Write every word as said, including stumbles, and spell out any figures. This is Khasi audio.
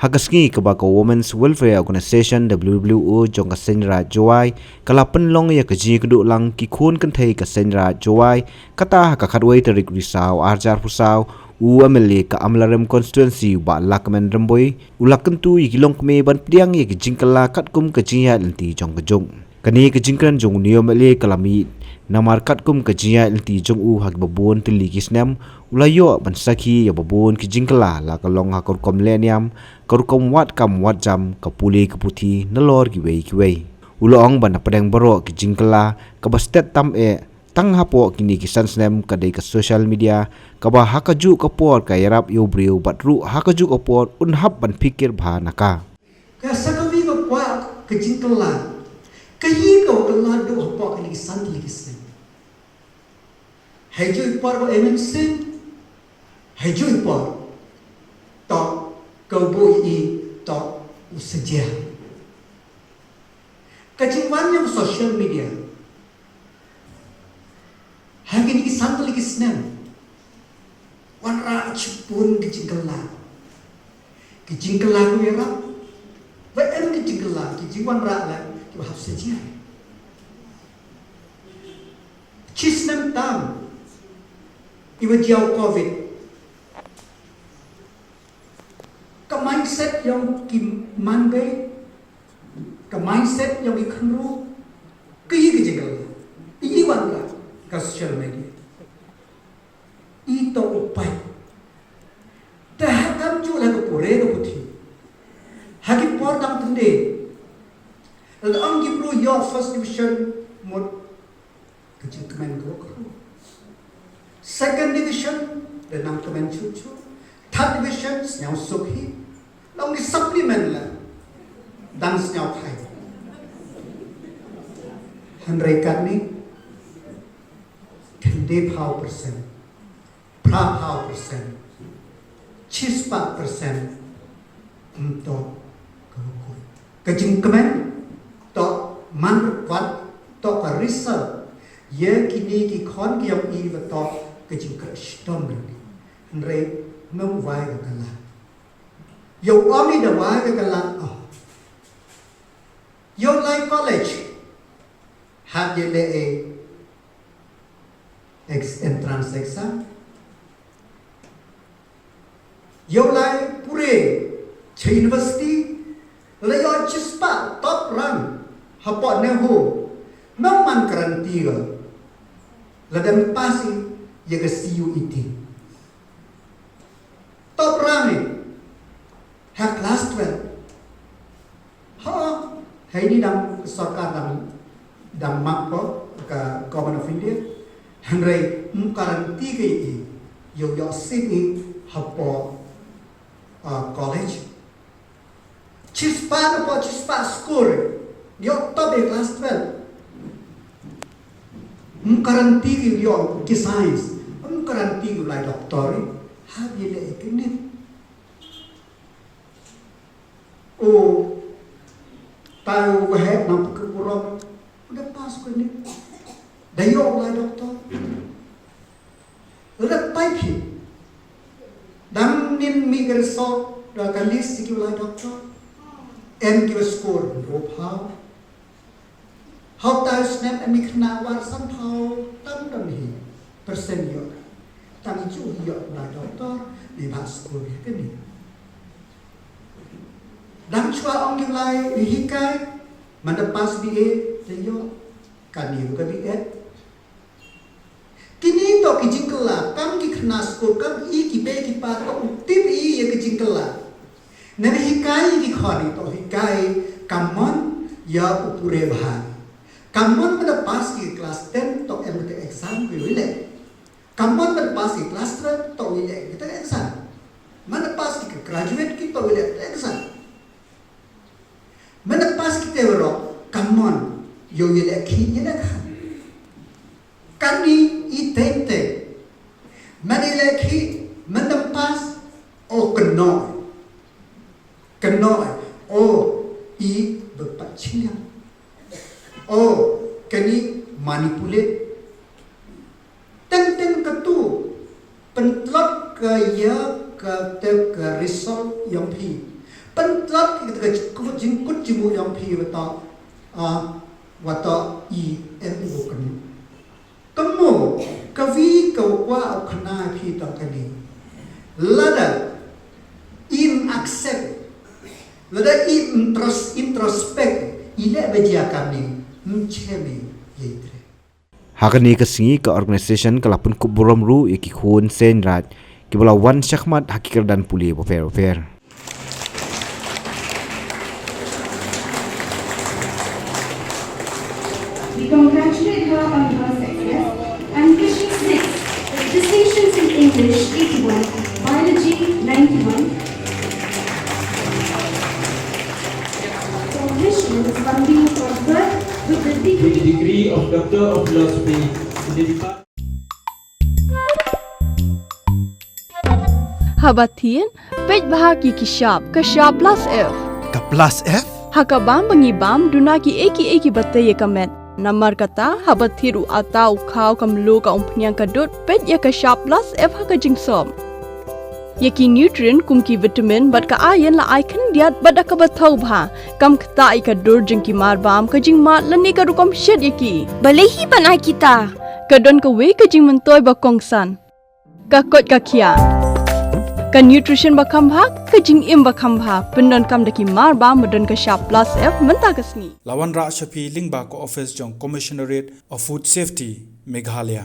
Ha ka sngi kaba ka Women's Welfare Organisation, W W O, jong ka Seiñ Raij Jowai ka la pynlong ïa ka jingïakynduh lang ki khun kynthei ka Seiñ Raij Jowai, kata ha ka khatwei tarik Risaw arhajar arphew saw, u M L A ka Amlarem Constituency, u Bah Lahkmen Rymbui, u la kyntu ïa ki longkmie ban pdiang ïa ki jingkylla katkum ka jingïaid lynti jong ka juk. Kane ka jingkren jong une u M L A ka la mih namar katkum ka jingïaid lynti jong u ha kiba bun tylli ki snem, u la ïoh ban sakhi ïa ba bun ki jingkylla, la ka long ha ka rukom leh niam, ka rukom wad kam wad jam, ka pule ka puthi, nalor kiwei kiwei. U la ong ba na pdeng baroh ki jingkylla kaba stet tam eh, tang hapoh kine ki san snem, ka dei ka social media kaba ha kajuh ka por ka ïarap ïa u briew, bad ruh ha kajuh ka por un hap ban phikir bha na ka. Ka sa kawei ka kwah ka jingkylla, ka hi ka wa kylla duh hapoh kine ki san tylli ki snem. Hei juh i por ba M N C, hei juh i por, to ka bui i, to u sejia. Ka jingwan ïa u social media ha kine ki san tylli ki snem, wanrah shibun ki jingkylla. Ki jingkylla ki ïarap, ba em ki jingkylla, ki jingwanrah la ki hap sejia. Shi snem tam, i wa jia u covid, ka mindset yong ki manbei, ka mindset yong ki khynru, ka i ka jingkylla, i wanrah ka social media. I to u paid. Te ha kam ju la ka pure ka puthi, ha ki por dang tynde, la ong ki bru ïoh first division, mut ka jingkmen ka wa kru. Second division, da nang kmen chuchu. Third division, sñiaw suk hi. La ong ki supplement la, dang sñiaw khai. Hynrei katni, khyndai phaw percent, phra phaw percent, shispah percent, ym to ka wa kru. Ka jingkmen to man wat to ka result. Ïa kine ki khon ki yong i wa to ka jingkyrkhu shitom ri. Hynrei ym wai ka kylla. Yow ong i da wai ka kylla, oh. Yow lai college, hap ïa leh e ex-, entrance exam. Yow lai pure cha university, la ïoh shispah top rank hapoh NEHU, ym man guarantee ka la dang pass i ïa ka C U E T. Top rank i ha class twelve. Ha, ha ini dang sorkar dang, dang map ko ka Government of India. Hynrei ym guarantee ka i, yow ïoh seat i hapoh, uh, college. Shispah hapoh shispah score, ïoh top i class twelve. Ym guarantee ki ïoh ki science, ym guarantee ki lai doctor, ha bi leh i kine. O, tai u waheh nang pukul burom, u da pass ko ni. Da ïoh lai doctor. U da tai phi. Dang nin mi ka result, da ka list ki lai doctor. Em ki score, ro phaw. Hau tai snem em i khynnah war san phaw tam tam hi percent ïoh. Tang i ju ïoh lai doctor, ni ba school hi kani. Dang chwa ong ki lai i hikai, man da pass B A, te ïoh, kani ka B A. Kini to ki jingkylla, kam ki khynnah skul, kam i ki bei ki pa, to u tip i ïa ki jingkylla. Nang hikai ki khon i to hikai, kam mon ïa u pure bha. Kam mon ba da pass ki class ten to em ka exam ki leh. Kam mon ba da pass ki class twelve to leh ka exam. Man da pass ki graduate ki to leh ka exam. Man da pass ki te wero, kam mon ïa u leh ki ïa leh ka. Kani i teng teng. Man i leh ki, man da pass, o kynnoh. Kynnoh, o i ba pat chiliang. O kani manipulate. Teng teng katu, pyntlot ka ïa ka te ka result yong phi. Pyntlot ïa ka jingkut jingmut jong phi watoh, ah, watoh i em u kynnoh. Kumno, kawi ka kwah u khana phi to kane. Lada in accept, lada in intros-, introspect, i leh ba jia kane, ym chem i ïa i tre. Ha kane ka sngi ka organisation ka la pynkup burom ruh ïa ki khun seng raij kiba la wan shakhmat ha ki kyrdan pule bapher bapher. We congratulate her on her success and wish her six with distinctions in English eighty-one, Biology ninety-one. Congratulations on being conferred with the degree. Degree of Doctor of Philosophy in the Department. Haba thied, peit bha ki ki shap, ka shap plus F. Ka plus F? Ha ka bam ba ngi bam, duna ki ei ki ei kiba tei ïa ka met. Namar kata, haba thied u atta, u khaw, ka mluh, ka umphniang, ka dud, peit ïa ka shap plus F ha ka jingsop. Ïa ki nutrient kum ki vitamin bad ka iron la ai khyndiat bad da kaba thaw bha. Kam ktah ïa ka dur jong ki mar bam, ka jingmad lane ka rukom shet ïa ki. Balei hi ban ai kita? Ka don kawei ka jingmyntoi ba kongsan. Ka koit ka khiah. Ka nutrition ba kham bha, ka jingim ba kham bha. Pyndonkam da ki mar bam ba don ka shap plus F mynta ka sngi. La wanrah sha phi lyngba ka office jong Commissionerate of Food Safety, Meghalaya.